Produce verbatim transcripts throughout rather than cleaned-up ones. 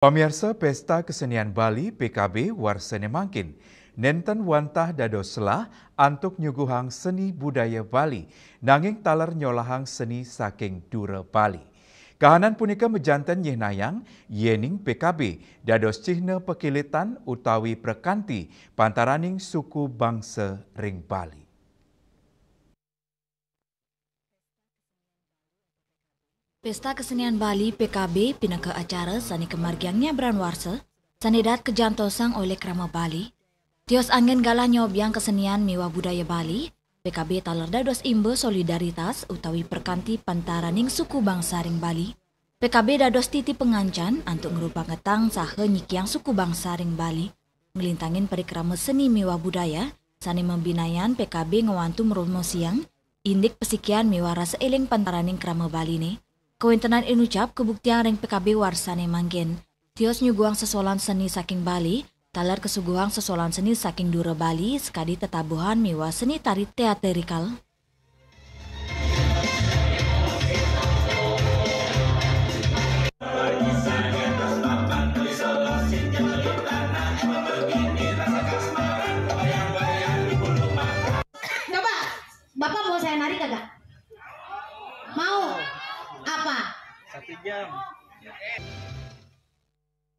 Pamiarsa, Pesta Kesenian Bali, P K B, warsa ne mangkin nenten wantah dados selah antuk nyuguhang seni budaya Bali, nanging taler nyolahang seni saking dura Bali. Kahanan punika majanten nyihnayang yening P K B dados cihna pakilitan utawi prakanti pantaraning suku bangsa ring Bali. Pesta Kesenian Bali, P K B, pinaka acara sane kamargiang nyabran warsa, sane daat kajantosang olih krama Bali. Tios anggen galah nyobiang kesenian miwah budaya Bali, P K B taler dados imba solidaritas utawi prakanti pantaraning suku bangsa ring Bali. P K B dados titi pangancan antuk ngrupagetang saha nyikiang suku bangsa ring Bali, nglintangin parikrama seni miwah budaya sane mabinayan. P K B ngwantu mromosiang indik pasikian miwah rasa eling pantaraning krama Baline. Kawentenan inucap kabuktiang ring P K B warsane mangkin. Tios nyuguhang sesolan seni saking Bali, taler kasuguhang sesolan seni saking dura Bali, sakadi tetabuhan miwah seni tari teatrikal. Coba, Bapak mau saya narik kagak? Mau? Apa? Satu jam.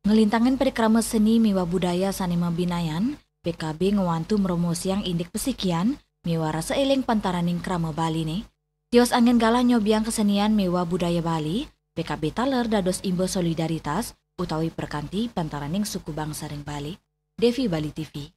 Nglintangin parikrama seni miwah budaya sane mabinayan, P K B ngwantu mromosiang indik pasikian miwah rasa eling pantaraning krama Baline. Tios anggen galah nyobiang kesenian miwah budaya Bali, P K B taler dados imba solidaritas utawi prakanti pantaraning suku bangsa ring Bali. Devi, Bali T V.